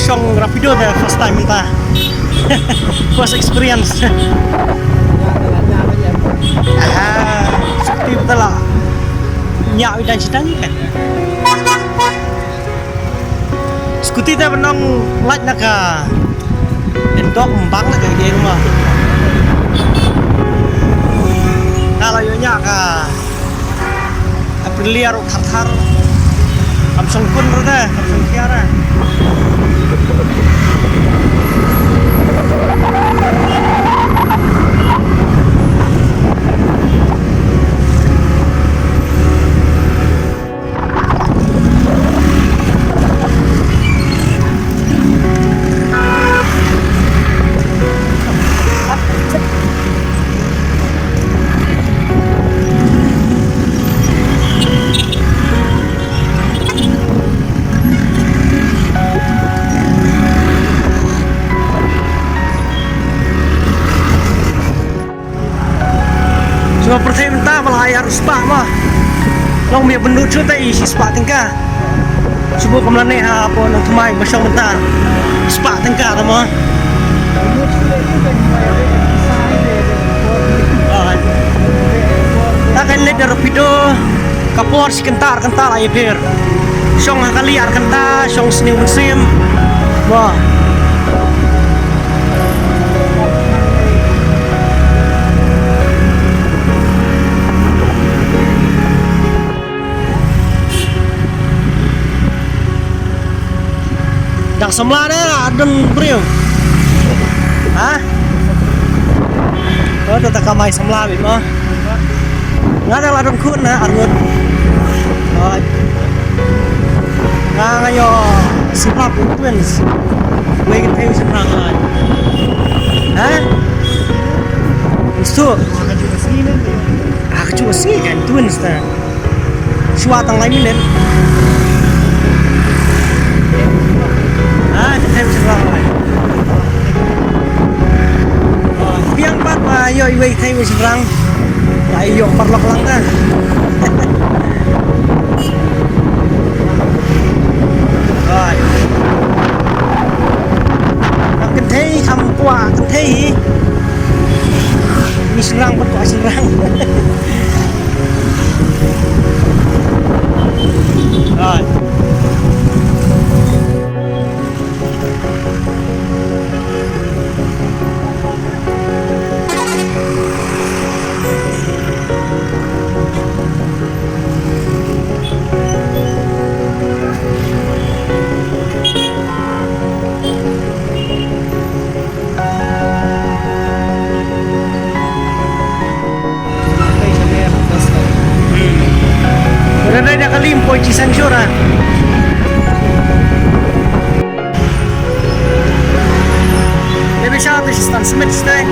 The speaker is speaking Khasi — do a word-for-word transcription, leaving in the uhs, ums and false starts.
Shong rapido te first time mynta. First experience. Ah, scooty te la ñiah ïa u dang shitang kan. Scooty te ba nang lait na ka endok mbang na ka ïa ma. Ka la ïoh ñiah ka Aprilia ruh thar thar. Kam shong kun ruh te, kam shong khia ruh. Shuwa pyrthei mynta ba la ai arspah ma. Long mia bynnud shu tai shispah tyngka. Shu bun kam lane ha hapoh Nongthymmai ba shong mynta. Spah tyngka ta ma. Ah. Ta kan leit da rapido. Ka por shi kynta ar kynta la ïapher. Shong ha kali ar kynta, shong sniew mynsiem. Wah. Dang samla ne la don briew? Ha? Ko ta kamai samla bit mo. Nga dang la don khun na arngut. Oi. Nga nga ïoh samla pun twins. Wei kynthei u shynrang oi. Ha? Ustu. Ah, ka ju sngi kan twins ta. Shuwa tang lai minit. Ah, ka thep shuwa lai. Oh, biang pat ba ïoh iwei thei wei shrang. Lai ïoh parlok lang ta. Oi. Kynthei kham kwah kynthei. Ni shrang pat kwah shrang. Right. Ora dai da kalim poi ci sansura. Maybe siya ata si Stan Smith stay.